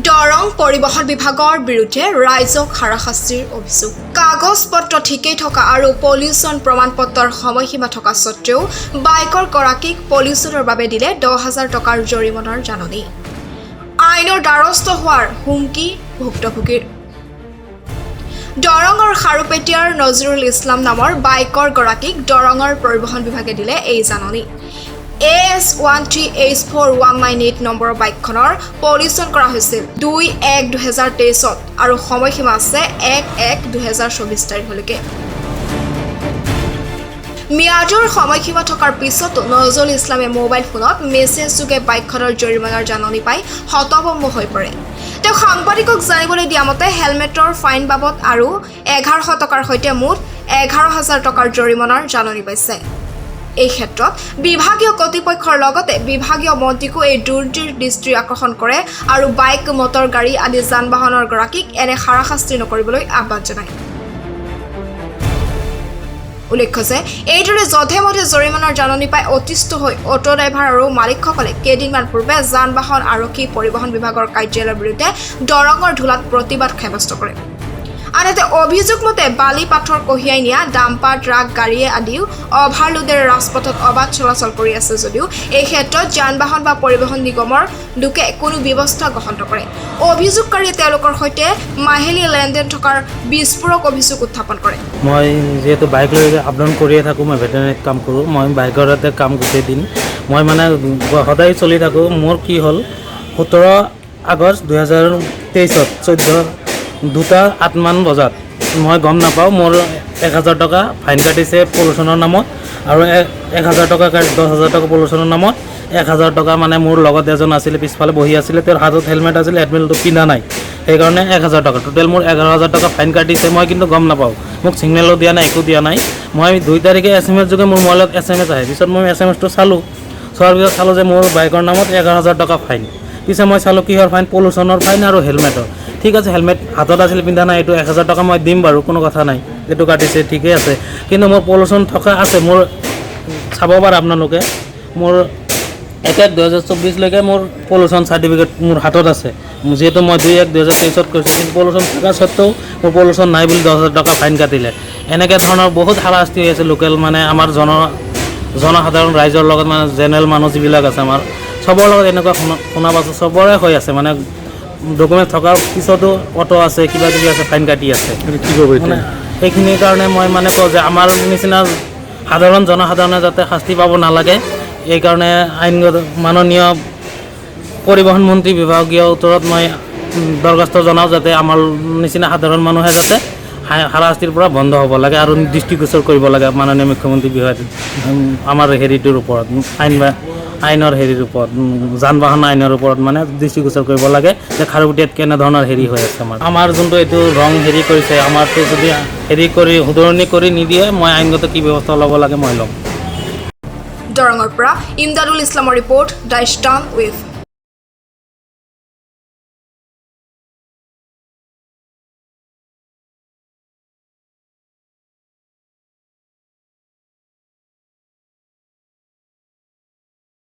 দৰং পৰিবহণ বিভাগৰ বিৰুদ্ধে ৰাইজক হাৰাশাস্তিৰ অভিযোগ। কাগজ পত্ৰ ঠিকেই থকা আৰু পলিউশ্যন প্ৰমাণ পত্ৰৰ সময়সীমা থকা স্বত্তেও বাইকৰ গৰাকীক পলিউশ্যনৰ বাবে দিলে 10,000 টকাৰ জৰিমনাৰ জাননী। আইনৰ দ্বাৰস্থ হোৱাৰ হুমকি ভুক্তভোগীৰ। দৰঙৰ খাৰুপেটীয়াৰ নজৰুল ইছলাম নামৰ বাইকৰ গৰাকীক দৰঙৰ পৰিবহণ বিভাগে দিলে এই জাননী। AS 13 H 4198 নম্বৰৰ বাইকখনৰ পলিউশ্যন কৰা হৈছিল 2/1/2023ত আৰু সময়সীমা আছে 1/1/2024 তাৰিখলৈকে। ম্যাদৰ সময়সীমা থকাৰ পিছতো নজৰুল ইছলামে মোবাইল ফোনত মেছেজ যোগে বাইকখনৰ জৰিমনাৰ জাননী পাই হতভম্ব হৈ পৰে। তেওঁ সাংবাদিকক জানিবলৈ দিয়া মতে হেলমেটৰ ফাইন বাবদ আৰু 1100 টকাৰ সৈতে মুঠ 11,000 টকাৰ জৰিমনাৰ জাননী পাইছে। এই ক্ষেত্ৰত বিভাগীয় কৰ্তৃপক্ষৰ লগতে বিভাগীয় মন্ত্ৰীকো এই দুৰ্নীতিৰ দৃষ্টি আকৰ্ষণ কৰে আৰু বাইক, মটৰ গাড়ী আদি যান বাহনৰ গৰাকীক এনে হাৰাশাস্তি নকৰিবলৈ আহ্বান জনায়। উল্লেখ্য যে এইদৰে যধে মধে জৰিমনাৰ জাননী পাই অতিষ্ঠ হৈ অটো ড্ৰাইভাৰ আৰু মালিকসকলে কেইদিনমান পূৰ্বে যান বাহন, আৰক্ষী, পৰিবহণ বিভাগৰ কাৰ্যালয়ৰ বিৰুদ্ধে দৰঙৰ ধূলাত প্ৰতিবাদ সাব্যস্ত কৰে। আনহাতে অভিযোগ মতে বালি পাথৰ কঢ়িয়াই নিয়া ডাম্পাৰ, ট্ৰাক, গাড়ীয়ে আদিও অভাৰলোডেৰে ৰাজপথত অবাধ চলাচল কৰি আছে যদিও এই ক্ষেত্ৰত যান বাহন বা পৰিবহণ নিগমৰ লোকে কোনো ব্যৱস্থা গ্ৰহণ নকৰে। অভিযোগকাৰীয়ে তেওঁলোকৰ সৈতে মাহিলী লেনদেন থকাৰ বিস্ফোৰক অভিযোগ উত্থাপন কৰে। মই যিহেতু বাইক লৈ আপ ডাউন কৰিয়ে থাকোঁ, মই ভেটেনাৰীত কাম কৰোঁ, মই বাইকৰতে কাম গোটেই দিন। মই মানে সদায় চলি থাকোঁ। মোৰ কি হ'ল, 17 আগষ্ট 2023ত 2:08মান বজাত মই গম নাপাওঁ, মোৰ 1000 টকা ফাইন কাটিছে পলিউশ্যনৰ নামত আৰু 1000 টকা, 10,000 টকা পলিউশ্যনৰ নামত, 1000 টকা মানে মোৰ লগত এজন আছিলে, পিছফালে বহি আছিলে, তেওঁৰ হাতত হেলমেট আছিলে, হেলমেটটো পিন্ধা নাই, সেইকাৰণে 1000 টকা। টোটেল মোৰ 11,000 টকা ফাইন কাটিছে। মই কিন্তু গম নাপাওঁ, মোক ছিগনেলো দিয়া নাই, একো দিয়া নাই। মই 2 তাৰিখে এছএমএছ যোগে মোৰ মোবাইলত এছএমএছ আহে। পিছত মই এছএমএছটো চালোঁ। চোৱাৰ পিছত চালোঁ যে মোৰ বাইকৰ নামত 11,000 টকা ফাইন। পিছে মই চালোঁ কিহৰ ফাইন, পলিউশ্যনৰ ফাইন আৰু হেলমেটৰ। ঠিক আছে, হেলমেট হাতত আছিল, পিন্ধা নাই, এইটো 1000 টকা মই দিম বাৰু, কোনো কথা নাই, এইটো কাটিছে ঠিকেই আছে। কিন্তু মোৰ পলিউশ্যন থকা আছে, মোৰ চাব পাৰে আপোনালোকে, মোৰ 1/1/2024লৈকে মোৰ পলিউশ্যন চাৰ্টিফিকেট মোৰ হাতত আছে। যিহেতু মই 2/1/2023ত কৰিছোঁ, কিন্তু পলিউশ্যন থকা স্বত্তেও মোৰ পলিউশ্যন নাই বুলি 10,000 টকা ফাইন কাটিলে। এনেকৈ ধৰণৰ বহুত হাৰাশাস্তি হৈ আছে লোকেল মানে আমাৰ জনসাধাৰণ ৰাইজৰ লগত, মানে জেনেৰেল মানুহ যিবিলাক আছে আমাৰ, চবৰ লগত এনেকুৱা শুনা শুনা পাইছোঁ, চবৰে হৈ আছে। মানে ডকুমেণ্ট থকাৰ পিছতো অটো আছে, কিবা কিবি আছে, ফাইন কাটি আছে। কি কৰিব মানে এতিয়া? সেইখিনিৰ কাৰণে মই মানে কওঁ যে আমাৰ নিচিনা সাধাৰণ জনসাধাৰণে যাতে শাস্তি পাব নালাগে, এইকাৰণে আইনগত মাননীয় পৰিবহণ মন্ত্ৰী বিভাগীয় উত্তৰত মই দৰখাস্ত জনাওঁ যাতে আমাৰ নিচিনা সাধাৰণ মানুহে যাতে হাৰাশাস্তিৰ পৰা বন্ধ হ'ব লাগে আৰু দৃষ্টিগোচৰ কৰিব লাগে মাননীয় মুখ্যমন্ত্ৰী বিভাগ আমাৰ হেৰিটোৰ ওপৰত, আইন বা আইনৰ হেৰিৰ ওপৰত, যান বাহন আইনৰ ওপৰত মানে দৃষ্টিগোচৰ কৰিব লাগে যে খাৰুপেটীয়াত কেনেধৰণৰ হেৰি হৈ আছে। আমাৰ আমাৰ যোনটো এইটো ৰং হেৰি কৰিছে, আমাৰটো যদি হেৰি কৰি শুধৰণি কৰি নিদিয়ে, মই আইনগত কি ব্যৱস্থা ল'ব লাগে মই ল'ম। দৰঙৰ পৰা ইমদাদুল ইছলামৰ ৰিপৰ্ট, the Eastern wave.